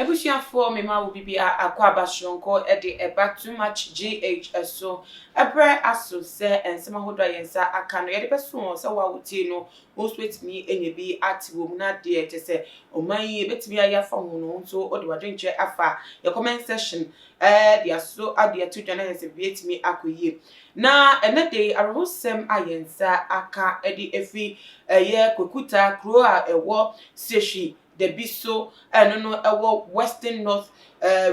Abusuafoɔ, mema wo bibi a akɔ aba soronko de ɛba Too Much GH so. Ɛberɛ aso sɛ nsɛm ahodoɔ a yɛn nsa aka no yɛde bɛso wɔn sɛ wo a wotie no, wo nso bɛtumi anya bi ate wɔ mu, na adeɛ kyɛ sɛ ɔman yi yɛbɛtumi ayɛ afa ho no, wo nso wode w'adwenkyerɛ afa yɛ comment section de aso ade ato dwa na yɛ sɛ biribi atumi akɔ yie. Na ɛnɛ de yi, awerɛhosɛm a yɛn nsa aka de afi ɛyɛ Kwakuta kuro a ɛwɔ Sehwi Dabi so, ɛno no ɛwɔ Western North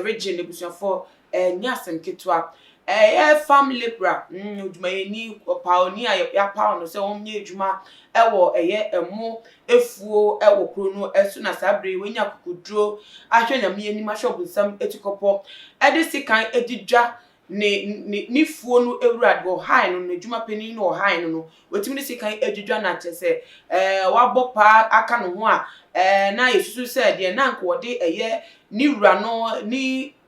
Region, abusuafoɔ, ɛnyɛ asɛm ketewa. Ɛyɛ farm labourer, odwumayɛni ɔpaoni a yɛapaw no sɛ ɔnyɛ adwuma ɛwɔ ɛyɛ ɛmo efuo ɛwɔ kuro no ɛso, na saa bere wanya akokoduro ahwɛ Nyame anim ahwɛ ɔbonsam etukɔpɔ ɛde sekan edi dwa ne fuo no ewura deɛ ɔhae no, n'adwuma panin no ɔhae no, watumi de sekan adwidwa na kyerɛ sɛ wabɔ paa aka ne ho a na yɛsusu sɛ deɛ na nka wɔde ɛyɛ ne wura no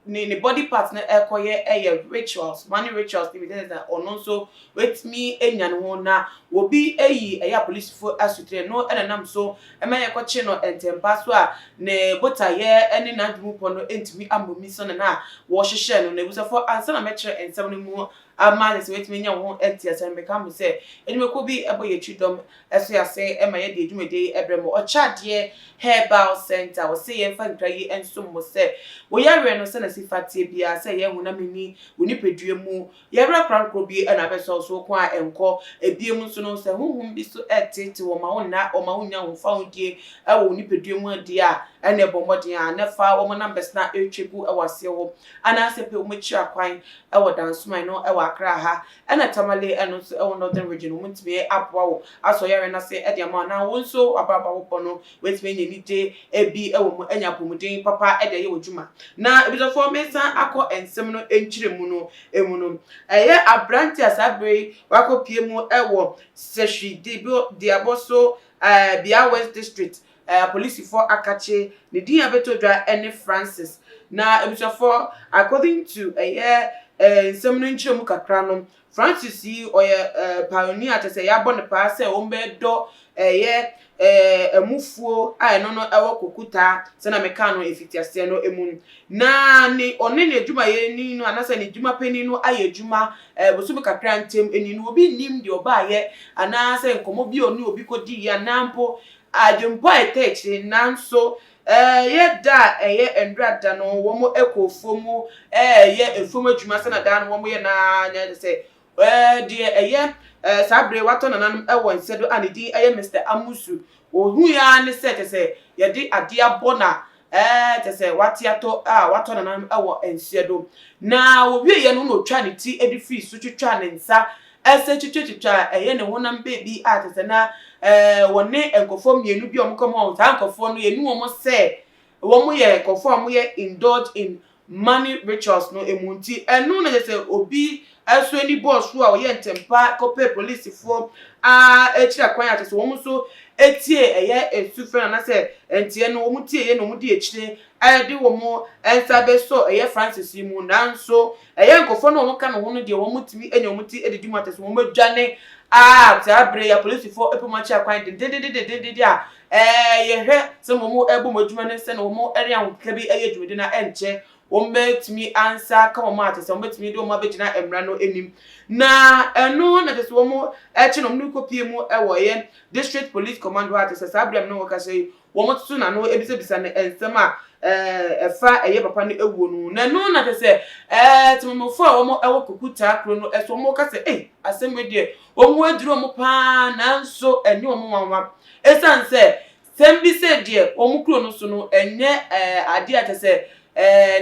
ne body part no ɛkɔyɛ ɛyɛ rituals, money rituals bi sɛ ɔno nso watumi anya ne ho na obi ayi ɛyɛ apolisifoɔ asotire no ɛna nam so ɛma yɛkɔkye no ntɛmpa so a ne botaeɛ ɛne n'adwene pɔ no ntumi amomi so ne na wɔhyehyɛ no. Na ebusuafoɔ, ansa na mɛkyerɛ nsɛm no mu ama ne sɛ watumi anya wo ho ɛte asɛm, mɛka mo sɛ edwumakuo bi ɛbɔ yɛn akyi dɔm ɛso ase ɛma yɛde dwumadie ɛbrɛ mo, Ɔkyɛadeɛ Herbal Center. Wɔsɛ yɛmfa nkra yi nsom mo sɛ wɔyɛreɛ no sɛ na si fa tie biara sɛ yɛn honam ani wɔ nipadua mu yɛwerɛ korankoro bi ɛna abɛsɔ so ko a ɛnkɔ ebiem nso no, sɛ honhom bi so ɛtete wɔn ma wo nna wɔn ma wo nya ho fa ho die ɛwɔ wo nipadua mu adeɛ a, ɛna ɛbɔ mmɔden a ne fa wɔn numbers na ɛretwa gu ɛwɔ aseɛ hɔ anaasɛ pɛ wɔn akyi akwan ɛwɔ Dansoman no ɛwɔ Accra ha, ɛna Tamale ɛno nso ɛwɔ Northern Region. Wɔn ntumi aboa wo asɔ yɛrɛ n'ase ɛde ama, na wɔn nso abrabɔ wɔbɔ no wɔatumi anya anigye ebi ɛwɔ mu, anya apɔmuden papa ɛde ɛyɛ wɔ dwuma. Na ebisafoɔ, mmeɛnsa akɔ nsɛm no nkyerɛ mu no emu no, ɛyɛ aberante a saa bere wakɔpie mu ɛwɔ Sɛhwi Diabo so Bia West District, apolisifoɔ akakye ne din a bɛtɔ dwa ɛne Francis. Na ebusuafoɔ, according to ɛyɛ nsɛm no nkyerɛ mu kakra no, Francis yi ɔyɛ pioneer kyerɛ sɛ yɛabɔ ne paa sɛ wɔn bɛdɔ ɛyɛ ɛmufuo a ɛno no ɛwɔ Kokuta sɛnea meka no efitiaseɛ no emu. Na ne ɔne ne adwumayɛni no anaasɛ ne dwuma panin no ayɛ adwuma bosomi kakra ntɛm ɛni no, obi nim deɛ ɔbaayɛ anaasɛ nkɔmɔ bi a ɔne obi kɔdi yɛ anaa mpo adwempo a ɛtɛ akyire. Nanso ɛyɛ da a ɛyɛ ndra da no, wɔn kɔ afuom ɛyɛ afuom adwuma sɛnea da no wɔn yɛ naa na sɛ deɛ ɛyɛ saa bere watɔ nananom ɛwɔ nsa do a ne din ɛyɛ Mr Amusu. Ohun ya ne sɛ kyɛ sɛ yɛde adeɛ abɔ na kyɛ sɛ wate atɔ a watɔ nananom ɛwɔ nsuo do. Na owie yɛ no na otwa ne ti de firi so, twitwa ne nsa, ɛsɛ twitwatwitwa ɛyɛ ne honam beebi a kyɛ sɛ na wɔne nkurɔfoɔ mmienu bi a wɔn kɔm hɔ. Saa nkurɔfoɔ no, yɛnu wɔn sɛ wɔn yɛ nkurɔfoɔ a wɔyɛ indulge in money rituals no emu. Nti ɛno na kyerɛ sɛ obi ɛso ani bɔɔ so a ɔyɛ ntɛmpa kɔpɛ polisifoɔ a akyire kwan a kyerɛ sɛ wɔn nso etie ɛyɛ esufrɛ no anaasɛ nteɛ no wɔn tie yɛ na wɔn di akyire ɛde wɔn nsa bɛsɔ ɛyɛ Francis yi mu. Nanso ɛyɛ nkurɔfoɔ no a wɔn ka ne ho no deɛ, wɔn tumi anya wɔn ti edidi mu atɛ sɛ wɔn adwane a saa bere yɛ apolisifoɔ epɛ wɔn akyi akwan dendendendendenden a yɛhwɛ sɛ wɔn ɛbɔ wɔn adwuma no sɛ na wɔn ɛde ahokeka bi ɛyɛ dwumadi na ɛnkyɛ wɔn bɛtumi ansa ka wɔn a kyerɛ sɛ wɔn bɛtumi de wɔn abɛgyina mmara no anim. Na ɛno na kyerɛ sɛ wɔn ɛkyi na wɔn de kɔpie mu ɛwɔ ɛyɛ District Police Command hɔ a kyerɛ sɛ saa bere a wɔn kasa yi, wɔn toto n'ano ebisabisa ne nsɛm a ɛfa ɛyɛ papa no ewuo no. Na ɛno na kyerɛ sɛ temamufoɔ a wɔn ɛwɔ Kokutaa kuro no ɛso wɔn kasa ɛy asɛm yi deɛ, wɔn ho adwiri wɔn paa, nanso ɛnyɛ wɔn nwanwa esan sɛ sɛm bi sɛ deɛ wɔn kuro no so no ɛnyɛ adeɛ a kyerɛ sɛ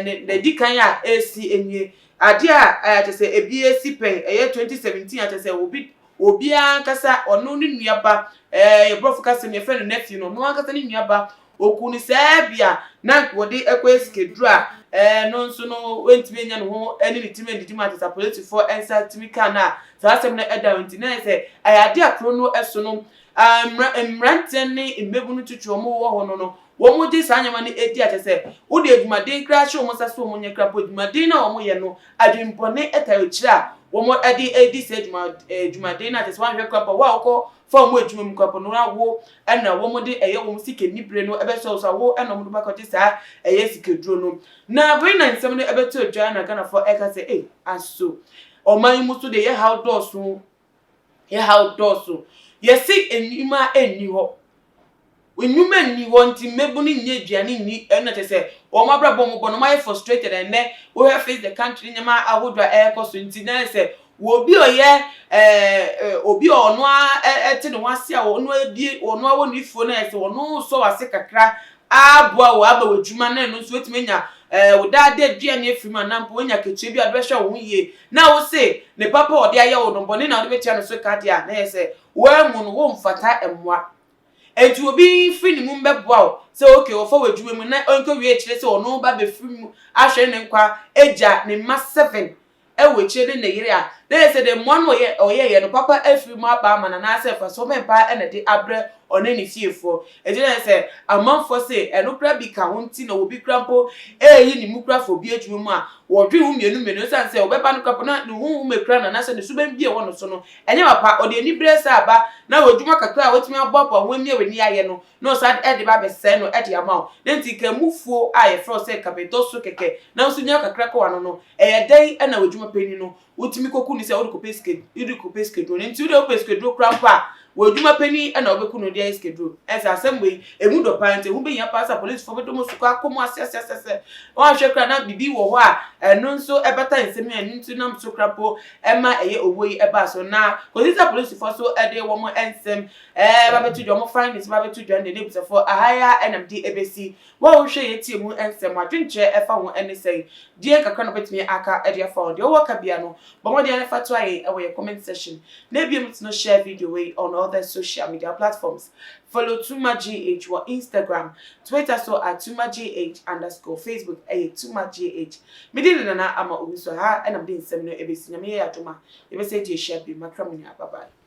ne n'adi kan a esi enye adeɛ a kyerɛ sɛ ebi esi pɛn. Ɛyɛ 2017 a kyerɛ sɛ obi obiara ankasa ɔno ne nuaba, yɛborɔfo kasa mu yɛfrɛ no nephew no, ɔno ankasa ne nuaba oku no saa bi a na nka wɔde ɛkɔ sikaduro a no nso no wɔntumi anya ne ho ɛne ne tirim adidi mu ate sɛ apolisifoɔ nsa tumi kaa no a saa asɛm no ɛda hɔ. Nti na yɛ sɛ ɛyɛ adeɛ a kuro no ɛso no mmeranteɛ ne mmabunu twitwi wɔn wɔ hɔ no wɔn gye saa nneɛma no edi akyɛ sɛ wode adwumaden koraa hyɛ wɔn nsa so wɔn nyɛ koraa po adwumaden no a wɔn yɛ no, adwempɔne ɛta akyire a wɔn ɛde edi saa adwumaden no akyɛ sɛ wɔahwɛ koraa po wɔn a wɔkɔ. Fa wɔn adwuma mu kɔ no na wo ɛna wɔn de ɛyɛ wɔn sika nibire no ɛbɛsɔ so a wo ɛna wɔn de bakɔgye saa ɛyɛ sikaduro no. Na wei na nsɛm no ɛbɛto dwa na Ghanafoɔ ɛka sɛ, "Ei, aso ɔman yi mu so de yɛ haw dɔɔso, yɛ haw dɔɔso." Yɛsi enyima ɛnni hɔ, nnwuma nni hɔ, nti mmabunu nyɛ aduane nni. Ɛna kyerɛ sɛ wɔn abrabɔ wɔn bɔ no, wɔn ayɛ frustrated. Ɛnɛ wɔhwɛ Face the Country, nneɛma ahodoɔ a ɛrekɔ so nti na yɛ sɛ obi a ɔyɛ obi a ɔno a ɛte ne ho ase a ɔno abie, ɔno awɔ ne fuo na yɛ sɛ ɔno sɔ wase kakra aboa wɔ aba wɔ adwuma na ɛno nso wetumi anya wo daade aduane afiri mu anaa mpo wonya ketewa bi a ɔde bɛhwɛ wo ho yie, na wo se ne papa a ɔde ayɛ wo no bɔne na ɔde bɛtua no so ka deɛ a, na yɛ sɛ wɔamu no wɔmfata mmoa. Nti obi firi ne mu mbɛboa wo sɛ okay, wɔfa wɔ adwuma mu na ɔnkɔ akyire sɛ ɔno ba bɛfiri mu ahwɛ ne nkwa agya ne mma seven ɛwɔ akyire ne ne yere a, na yɛ sɛ de mmoa no ɔyɛ ɔyɛyɛ no papa afiri mu aba ama no anaasɛ fa so ɔbɛn ɛna de abrɛ ɔne ne fiefoɔ. Ɛgyina yɛ sɛ amanfoɔ se ɛno kora bi ka ho nti na obi kora mpo ɛɛyi ne mu kora fɔ obi adwuma mu a wɔdwe ho mmienu mmienu, ɛsiane sɛ ɔbɛba no kora na ne honhom ekura no anaasɛ ne suban bi a ɛwɔ no so no ɛnyɛ papa. Ɔde ani berɛ sɛ aba na wɔ adwuma kakra a watumi aboaboa ho ani a w'ani ayɛ no na ɔsan ɛde ba abɛsɛe no ɛde ama wo. Ne nti kamufuo a yɛfrɛ wo sɛ kabedɔ so kɛkɛ na nso nya kakra kɔ wano no, ɛyɛ dɛn ɛna w'adwuma panyin no wotumi kɔku ne sɛ wode kɔpɛ sika, wode kɔpɛ sikaduro no? Nti wode wopɛ sikaduro kora mpo a, wɔ adwuma panyin ɛna wobɛku no de ayɛ sikaduro. Ɛsɛ asɛm wei emu dɔ paa, nti ehu bɛhia paa sɛ polisifoɔ bɛdɔ mu so kɔ akɔ mu ase ase ase ase. Wɔn ahwɛ kora na biribi wɔ hɔ a ɛno nso ɛbɛta nsɛm yi a ɛno nso nam so kora mpo ɛma ɛyɛ owuo yi ɛbaa so. Na kòsi sɛ polisifoɔ so ɛde wɔn nsɛm ba bɛto dwa, wɔn findings ba bɛto dwa ne ne busafoɔ ahaya ɛnam de ɛbɛsi wɔn a wɔhwɛ yɛ tie mu nsɛm adwenkyerɛ ɛfa ho ɛne sɛn deɛ kakra no bɛtumi aka ɛde afa ho deɛ ɔwɔ ka bia no, bɔ mmɔden afa to ayɛ ɛwɔ yɛ comment section. Na ebien mu no, share video wei on all the social media platforms. Follow Tuma GH wɔ Instagram, Twitter so @TumaGH_, Facebook ɛyɛ Tuma GH. Mede ne nana ama obi so ha ɛnam de nsɛm no ɛbɛsi. Nyame yɛ adoma, yɛbɛsɛ gye ahyia bi makra mu nyinaa. Bye bye.